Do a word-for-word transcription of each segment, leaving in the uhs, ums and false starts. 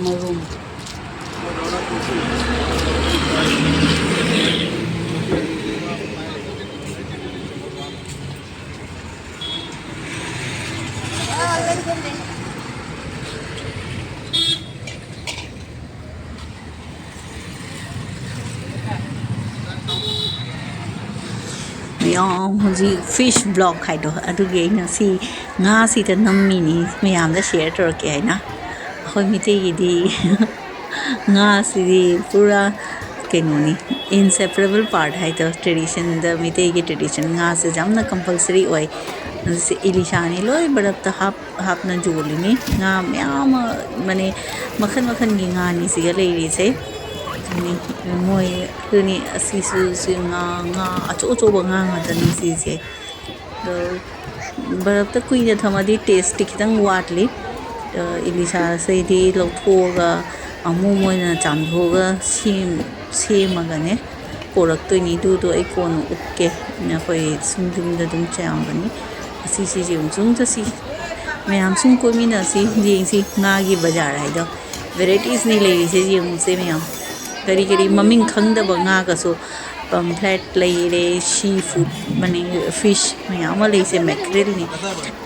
ꯃꯔꯨꯝ꯫ ꯃꯌꯥꯝ ꯍꯧꯖꯤꯛ fish vlog ꯍꯥꯏꯗꯣ, ꯑꯗꯨꯒꯤ ꯑꯩꯅ ꯁꯤ ꯉꯥꯁꯤꯗ ꯅꯝꯃꯤꯅꯤ, ꯃꯌꯥꯝꯗ share ꯇꯧꯔꯛꯀꯦ ꯍꯥꯏꯅ꯫ ꯑꯩꯈꯣꯏ ꯃꯤꯇꯩꯒꯤꯗꯤ ꯉꯥꯁꯤꯗꯤ ꯄꯨꯔꯥ ꯀꯩꯅꯣꯅꯤ, inseparable part ꯍꯥꯏꯗꯣ, traditionꯗ, ꯃꯤꯇꯩꯒꯤ tradition ꯉꯥꯁꯦ ꯌꯥꯝꯅ compulsory ꯑꯣꯏ꯫ ꯑꯗꯨꯁꯦ ꯏꯂꯤꯁꯥꯅꯤ ꯂꯣꯏ ꯕꯔꯞꯇ ꯍꯥꯞ ꯍꯥꯞꯅ ꯌꯣꯜꯂꯤꯅꯤ꯫ ꯉꯥ ꯃꯌꯥꯝ ꯑꯃ, ꯃꯅꯦ, ꯃꯈꯜ ꯃꯈꯜꯒꯤ ꯉꯥꯅꯤ ꯁꯤꯒ ꯂꯩꯔꯤꯁꯦ꯫ ꯑꯗꯨꯅꯤ ꯃꯣꯏ, ꯑꯗꯨꯅꯤ ꯑꯁꯤꯁꯨ, ꯁꯤ ꯉꯥ, ꯉꯥ ꯑꯆꯧ ꯑꯆꯧꯕ ꯉꯥ ꯉꯥꯛꯇꯅꯤ ꯁꯤꯁꯦ꯫ ꯑꯗꯣ ꯕꯔꯞꯇ ꯀꯨꯏꯅ ꯊꯝꯃꯗꯤ tasteꯇꯤ ꯈꯤꯇꯪ ꯋꯥꯠꯂꯤ꯫ ꯑ, ꯏꯂꯤꯁꯥꯁꯤꯗꯤ ꯂꯧꯊꯣꯛꯑꯒ ꯑꯃꯨꯛ ꯃꯣꯏꯅ ꯆꯥꯝꯊꯣꯛꯑꯒ ꯁꯦꯝ-, ꯁꯦꯝꯃꯒꯅꯦ ꯄꯣꯔꯛꯇꯣꯏꯅꯤ꯫ ꯑꯗꯨꯗꯣ ꯑꯩ ꯀꯣꯟꯅ ꯎꯠꯀꯦ꯫ ꯑꯩꯈꯣꯏ ꯁꯨꯝ ꯌꯨꯝꯗ ꯑꯗꯨꯝ ꯆꯥꯝꯕꯅꯤ꯫ ꯑꯁꯤꯁꯤꯁꯦ ꯑꯃꯨꯛ ꯁꯨꯝ ꯆꯠꯁꯤ꯫ ꯃꯌꯥꯝ ꯁꯨꯝ ꯀꯣꯏꯃꯤꯟꯅꯁꯤ, ꯌꯦꯡꯁꯤ ꯉꯥꯒꯤ ꯕꯖꯥꯔ ꯍꯥꯏꯗꯣ꯫ Varieties ꯅꯤ ꯂꯩꯔꯤꯁꯦ, ꯌꯦꯡꯉꯨꯁꯦ ꯃꯌꯥꯝ꯫ ꯀꯔꯤ ꯀꯔꯤ ꯃꯃꯤꯡ ꯈꯪꯗꯕ ꯉꯥꯒꯁꯨ, pomfret ꯂꯩꯔꯦ, sea food, ꯃꯅꯤ, fish ꯃꯌꯥꯝ ꯑꯃ ꯂꯩꯁꯦ, mackerelꯅꯤ꯫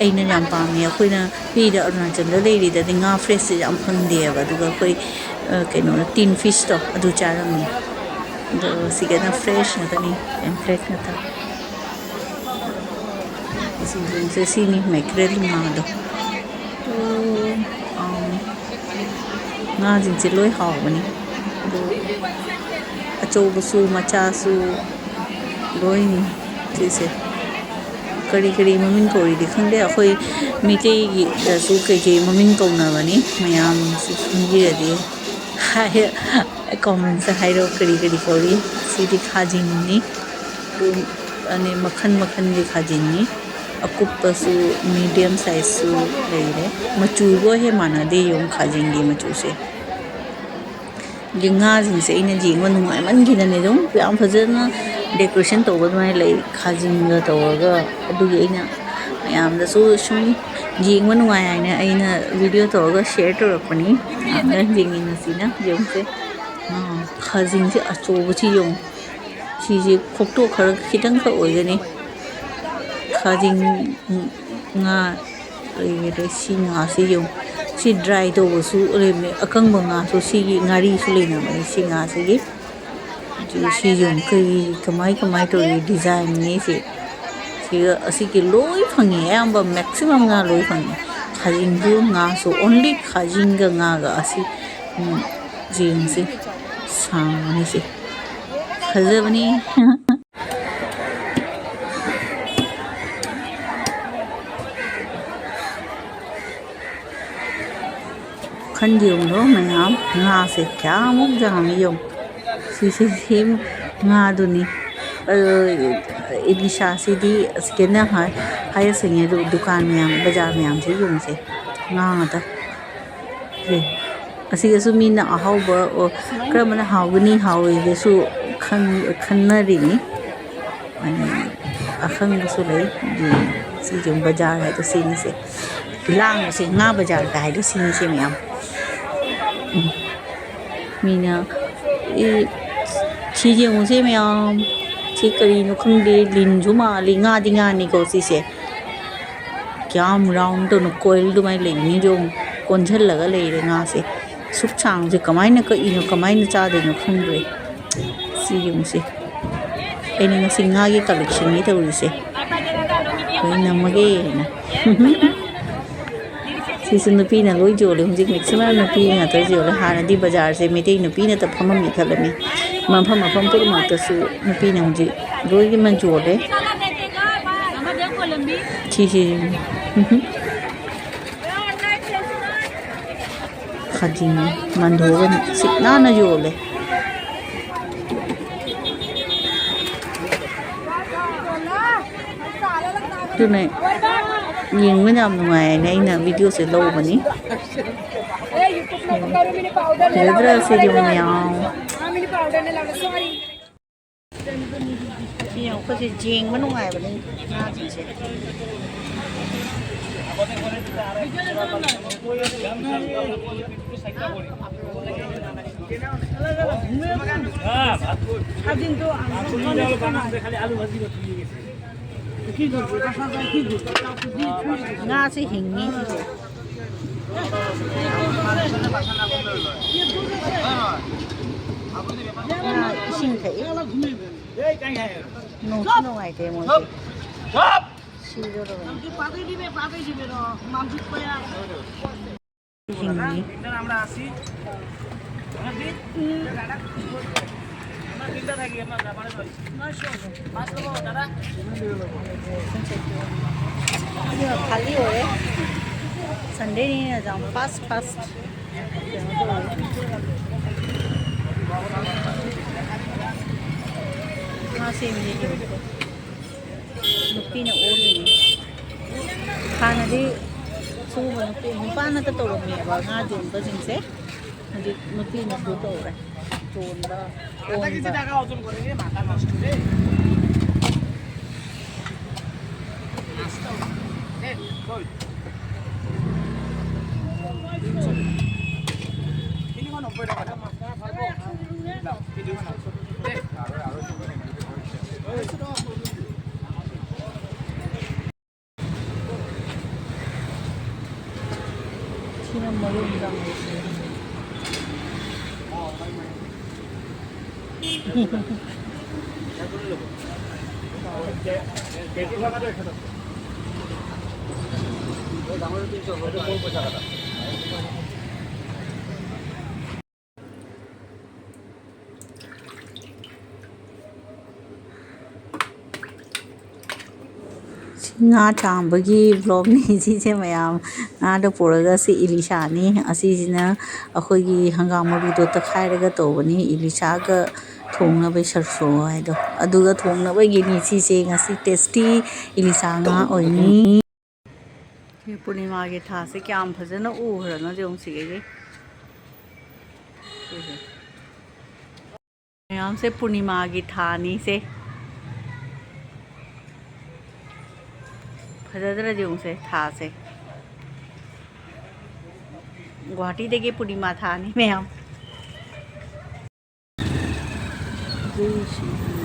ꯑꯩꯅ ꯌꯥꯝ ꯄꯥꯝꯃꯦ꯫ ꯑꯩꯈꯣꯏꯅ ꯄꯤꯗ ꯑꯔꯨꯅꯥꯆꯜꯗ ꯂꯩꯔꯤꯗꯗꯤ ꯉꯥ freshꯁꯦ ꯌꯥꯝ ꯐꯪꯗꯦꯕ꯫ ꯑꯗꯨꯒ ꯑꯩꯈꯣꯏ, ꯑ, ꯀꯩꯅꯣ, tin fishꯇꯣ ꯑꯗꯨ ꯆꯥꯔꯝꯃꯤ꯫ ꯑꯗꯣ ꯁꯤꯒꯅ fresh ꯉꯥꯛꯇꯅꯤ, pomfret ꯉꯥꯛꯇ꯫ ꯁꯤꯡꯖꯨꯁꯦ ꯁꯤꯅꯤ, mackerel ꯉꯥꯗꯣ꯫ ꯑꯣ, ꯑꯥ, ꯉꯥꯁꯤꯡꯁꯦ ꯂꯣꯏ ꯍꯥꯎꯕꯅꯤ꯫ ꯑꯗꯣ ꯑꯆꯧꯕꯁꯨ ꯃꯆꯥꯁꯨ ꯂꯣꯏꯅꯤ ꯁꯤꯁꯦ꯫ ꯀꯔꯤ ꯀꯔꯤ ꯃꯃꯤꯡ ꯀꯧꯔꯤꯗꯤ ꯈꯪꯗꯦ꯫ ꯑꯩꯈꯣꯏ ꯃꯤꯇꯩꯒꯤꯗꯁꯨ ꯀꯩꯀꯩ ꯃꯃꯤꯡ ꯀꯧꯅꯕꯅꯤ, ꯃꯌꯥꯝꯁꯨ ꯈꯪꯕꯤꯔꯗꯤ ꯍꯥꯏ-, commentꯇ ꯍꯥꯏꯔꯛꯑꯣ ꯀꯔꯤ ꯀꯔꯤ ꯀꯧꯔꯤ꯫ ꯁꯤꯗꯤ ꯈꯥꯖꯤꯡꯅꯤ꯫ ꯑꯗꯨ, ꯑꯅꯤ ꯃꯈꯜ ꯃꯈꯜꯒꯤ ꯈꯥꯖꯤꯡꯅꯤ꯫ ꯑꯀꯨꯞꯄꯁꯨ, medium sizeꯁꯨ ꯂꯩꯔꯦ꯫ ꯃꯆꯨꯒ ꯍꯦꯛ ꯃꯥꯟꯅꯗꯦ, ꯌꯦꯡꯉꯨ ꯈꯥꯖꯤꯡꯒꯤ ꯃꯆꯨꯁꯦ꯫ ꯑꯗꯩ ꯉꯥꯁꯤꯡꯁꯦ ꯑꯩꯅ ꯌꯦꯡꯕ ꯅꯨꯡꯉꯥꯏꯃꯟꯈꯤꯗꯅ ꯑꯗꯨꯝ ꯌꯥꯝ ꯐꯖꯅ ꯗꯦꯀꯣꯔꯦꯁꯟ ꯇꯧꯕ ꯑꯗꯨꯃꯥꯏꯅ ꯂꯩ, ꯈꯥꯖꯤꯡꯒ ꯇꯧꯔꯒ꯫ ꯑꯗꯨꯒꯤ ꯑꯩꯅ ꯃꯌꯥꯝꯗꯁꯨ ꯁꯨꯝ ꯌꯦꯡꯕ ꯅꯨꯡꯉꯥꯏ ꯍꯥꯏꯅ ꯑꯩꯅ ꯚꯤꯗꯤꯑꯣ ꯇꯧꯔꯒ ꯁꯤꯌꯔ ꯇꯧꯔꯛꯄꯅꯤ꯫ ꯌꯥꯝꯅ ꯌꯦꯡꯃꯤꯟꯅꯁꯤꯅ ꯌꯦꯡꯁꯦ꯫ ꯑꯥ, ꯈꯥꯖꯤꯡꯁꯦ ꯑꯆꯧꯕꯁꯤ ꯌꯦꯡꯉꯨ꯫ ꯁꯤꯁꯦ ꯈꯣꯛꯇꯣꯛꯈ꯭ꯔꯒ ꯈꯤꯇꯪꯈꯛ ꯑꯣꯏꯒꯅꯤ꯫ ꯈꯥꯖꯤꯡ, ꯎꯝ, ꯉꯥ ꯂꯩꯔꯦ꯫ ꯁꯤ ꯉꯥꯁꯦ ꯌꯦꯡꯉꯨ꯫ ꯁꯤ ꯗ꯭ꯔꯥꯏ ꯇꯧꯕꯁꯨ ꯂꯩꯕꯅꯦ꯫ ꯑꯀꯪꯕ ꯉꯥꯁꯨ, ꯁꯤꯒꯤ ꯉꯥꯔꯤꯁꯨ ꯂꯩꯅꯕꯅꯦ ꯁꯤ ꯉꯥꯁꯤꯒꯤ꯫ ꯑꯗꯨ ꯁꯤ ꯌꯦꯡꯉꯨ꯫ ꯀꯔꯤ, ꯀꯃꯥꯏ, ꯀꯃꯥꯏ ꯇꯧꯔꯤ ꯗꯤꯖꯥꯏꯟꯅꯦ ꯁꯤ꯫ ꯁꯤꯒ ꯑꯁꯤꯒꯤ ꯂꯣꯏ ꯐꯪꯉꯦ꯫ ꯑꯌꯥꯝꯕ ꯃꯦꯛꯁꯤꯃꯝ ꯉꯥ ꯂꯣꯏ ꯐꯪꯉꯦ꯫ ꯈꯥꯖꯤꯡꯁꯨ ꯉꯥꯁꯨ, only ꯈꯥꯖꯤꯡꯒ ꯉꯥꯒ ꯑꯁꯤ, ꯎꯝ, ꯌꯦꯡꯁꯤ꯫ ꯁꯥꯡꯕꯅꯤ ꯁꯤ꯫ ꯐꯖꯕꯅꯤ꯫ ꯈꯟ ꯌꯦꯡꯉꯨꯔꯣ ꯃꯌꯥꯝ, ꯉꯥꯁꯦ ꯀꯌꯥꯃꯨꯛ ꯌꯥꯝꯃꯤ ꯌꯦꯡꯉꯨ꯫ ꯁꯤꯁꯦ ꯁꯦꯝ ꯉꯥꯗꯨꯅꯤ꯫ ꯑ, ꯏꯂꯤꯁꯥꯁꯤꯗꯤ ꯑꯁ ꯀꯩꯅꯣ ꯍꯥꯏ, ꯍꯥꯏꯔꯁꯤꯅꯦ ꯑꯗꯨ ꯗꯨꯀꯥꯟ ꯃꯌꯥꯝ, ꯕꯖꯥꯔ ꯃꯌꯥꯝꯁꯦ ꯌꯦꯡꯉꯨꯁꯦ꯫ ꯉꯥ ꯉꯥꯛꯇ꯫ ꯁꯦ꯫ ꯑꯁꯤꯗꯁꯨ ꯃꯤꯅ ꯑꯍꯥꯎꯕ, ꯑꯣ, ꯀꯔꯝꯕꯅ ꯍꯥꯎꯒꯅꯤ, ꯍꯥꯎꯔꯣꯏꯗꯁꯨ ꯈꯟ-, ꯈꯟꯅꯔꯤꯅꯤ꯫ ꯑꯗꯨ ꯑꯈꯪꯕꯁꯨ ꯂꯩ꯫ ꯑꯗꯨ ꯁꯤꯁꯨ ꯕꯖꯥꯔ ꯍꯥꯏꯗꯣ ꯁꯤꯅꯤꯁꯦ꯫ ꯂꯥꯡꯕꯁꯦ ꯉꯥ ꯕꯖꯥꯔꯒ ꯍꯥꯏꯗꯣ ꯁꯤꯅꯤꯁꯦ ꯃꯌꯥꯝ꯫ ꯎꯝ꯫ ꯃꯤꯅ, ꯑꯦ, ꯁꯤ ꯌꯦꯡꯉꯨꯁꯦ ꯃꯌꯥꯝ꯫ ꯁꯤ ꯀꯔꯤꯅꯣ ꯈꯪꯗꯦ, ꯂꯤꯟꯁꯨ ꯃꯥꯜꯂꯤ, ꯉꯥꯗꯤ ꯉꯥꯅꯤꯀꯣ ꯁꯤꯁꯦ꯫ ꯀꯌꯥꯝ ꯔꯥꯎꯟ ꯇꯧꯅ ꯀꯣꯏꯜ ꯑꯗꯨꯃꯥꯏꯅ ꯂꯩꯕꯅꯤꯗꯣ ꯌꯦꯡꯉꯨ꯫ ꯀꯣꯟꯁꯤꯜꯂꯒ ꯂꯩꯔꯦ ꯉꯥꯁꯦ꯫ ꯁꯨꯛ ꯁꯥꯡꯕꯁꯦ ꯀꯃꯥꯏꯅ ꯀꯛꯏꯅꯣ, ꯀꯃꯥꯏꯅ ꯆꯥꯗꯣꯏꯅꯣ ꯈꯪꯗ꯭ꯔꯦ꯫ ꯁꯤ ꯌꯦꯡꯉꯨꯁꯦ꯫ ꯑꯩꯅ ꯉꯁꯤ ꯉꯥꯒꯤ ꯀꯂꯦꯛꯁꯟꯅꯤ ꯇꯧꯔꯤꯁꯦ꯫ ꯂꯣꯏ ꯅꯝꯃꯒꯦꯅ꯫ ꯁꯤꯁꯨ ꯅꯨꯄꯤꯅ ꯂꯣꯏ ꯌꯣꯜꯂꯦ ꯍꯧꯖꯤꯛ, ꯃꯦꯛꯁꯤꯃꯝ ꯅꯨꯄꯤ ꯉꯥꯛꯇ ꯌꯣꯜꯂꯦ꯫ ꯍꯥꯟꯅꯗꯤ ꯕꯖꯥꯔꯁꯦ ꯃꯩꯇꯩ ꯅꯨꯄꯤꯅꯇ ꯐꯝꯃꯝꯃꯤ ꯈꯜꯂꯝꯃꯤ꯫ ꯃꯐꯝ, ꯃꯐꯝ ꯄꯨꯝꯅꯃꯛꯇꯁꯨ ꯅꯨꯄꯤꯅ ꯍꯧꯖꯤꯛ ꯂꯣꯏꯅꯃꯛ ꯌꯣꯜꯂꯦ꯫ ꯁꯤꯁꯦ ꯈꯥꯖꯤꯡ ꯃꯟꯗꯣꯛꯑꯒ ꯁꯤꯠ ꯅꯥꯟꯅ ꯌꯣꯜꯂꯦ꯫ ꯑꯗꯨꯅ ꯌꯦꯡꯕ ꯌꯥꯝ ꯅꯨꯡꯉꯥꯏ ꯍꯥꯏꯅ ꯑꯩꯅ ꯚꯤꯗꯤꯑꯣꯁꯦ ꯂꯧꯕꯅꯤ꯫ ꯐꯖꯗ꯭ꯔꯥ ꯁꯤꯗꯤ ꯃꯌꯥꯝ? ꯌꯦꯡꯉꯣ, ꯑꯩꯈꯣꯏꯁꯦ ꯌꯦꯡꯕ ꯅꯨꯡꯉꯥꯏꯕꯅꯦ ꯉꯥꯁꯤꯡꯁꯦ꯫ ꯉꯥꯁꯦ ꯍꯤꯡꯉꯤ ꯁꯤꯁꯦ꯫ ꯉꯥ ꯏꯁꯤꯡ ꯊꯛꯏ꯫ ꯅꯨꯡꯁꯨ ꯅꯨꯡꯉꯥꯏꯇꯦ ꯃꯣꯏꯁꯦ꯫ ꯁꯤꯗꯧꯔꯕꯅꯤ꯫ ꯍꯤꯡꯉꯤ꯫ ꯑꯗꯨꯅ ꯈꯥꯂꯤ ꯑꯣꯏꯔꯦ꯫ ꯁꯟꯗꯦꯅꯤꯅ ꯌꯥꯝ ꯐꯥꯁ ꯐꯥꯁ ꯀꯩꯅꯣ ꯇꯧꯔꯦ꯫ ꯉꯥ ꯁꯦꯝꯃꯤ꯫ ꯅꯨꯄꯤꯅ ꯑꯣꯜꯂꯤꯅꯤ꯫ ꯍꯥꯟꯅꯗꯤ ꯁꯨꯕ ꯅꯨꯄꯤ, ꯅꯨꯄꯥꯅꯇ ꯇꯧꯔꯝꯃꯦꯕ ꯉꯥ ꯌꯣꯟꯕꯁꯤꯡꯁꯦ꯫ ꯍꯧꯖꯤꯛ ꯅꯨꯄꯤꯅꯁꯨ ꯇꯧꯔꯦ꯫ ꯌꯣꯟꯕ, ꯑꯣꯟꯕ꯫ ꯁꯤꯅ ꯃꯔꯨ ꯃꯔꯥꯡ꯫ ꯁꯤ ꯉꯥ ꯆꯥꯝꯕꯒꯤ ꯕ꯭ꯂꯣꯛꯅꯤ ꯁꯤꯁꯦ ꯃꯌꯥꯝ꯫ ꯉꯥꯗꯣ ꯄꯨꯔꯒ ꯁꯤ ꯏꯂꯤꯁꯥꯅꯤ꯫ ꯑꯁꯤꯁꯤꯅ ꯑꯩꯈꯣꯏꯒꯤ ꯍꯪꯒꯥꯝ ꯃꯔꯨꯗꯣ ꯇꯛꯈꯥꯏꯔꯒ ꯇꯧꯕꯅꯤ ꯏꯂꯤꯁꯥꯒ ꯊꯣꯡꯅꯕꯒꯤ ꯁꯔꯁꯣ ꯍꯥꯏꯗꯣ꯫ ꯑꯗꯨꯒ ꯊꯣꯡꯅꯕꯒꯤꯅꯤ ꯁꯤꯁꯦ꯫ ꯉꯁꯤ ꯇꯦꯁꯇꯤ ꯏꯂꯤꯁꯥ ꯉꯥ ꯑꯣꯏꯅꯤ꯫ ꯁꯤ ꯄꯨꯔꯅꯤꯃꯥꯒꯤ ꯊꯥꯁꯦ ꯀꯌꯥꯝ ꯐꯖꯅ ꯎꯈ꯭ꯔꯅꯣ ꯌꯦꯡꯉꯨ ꯁꯤꯒꯩꯁꯦ꯫ ꯁꯤꯁꯦ꯫ ꯃꯌꯥꯝꯁꯦ ꯄꯨꯔꯅꯤꯃꯥꯒꯤ ꯊꯥꯅꯤꯁꯦ꯫ ꯐꯖꯗ꯭ꯔꯗꯤ ꯌꯦꯡꯉꯨꯁꯦ ꯊꯥꯁꯦ꯫ ꯒꯨꯋꯥꯍꯥꯇꯤꯗꯒꯤ ꯄꯨꯔꯅꯤꯃꯥ ꯊꯥꯅꯤ ꯃꯌꯥꯝ꯫ ꯖꯩ ꯁꯤꯗꯤ꯫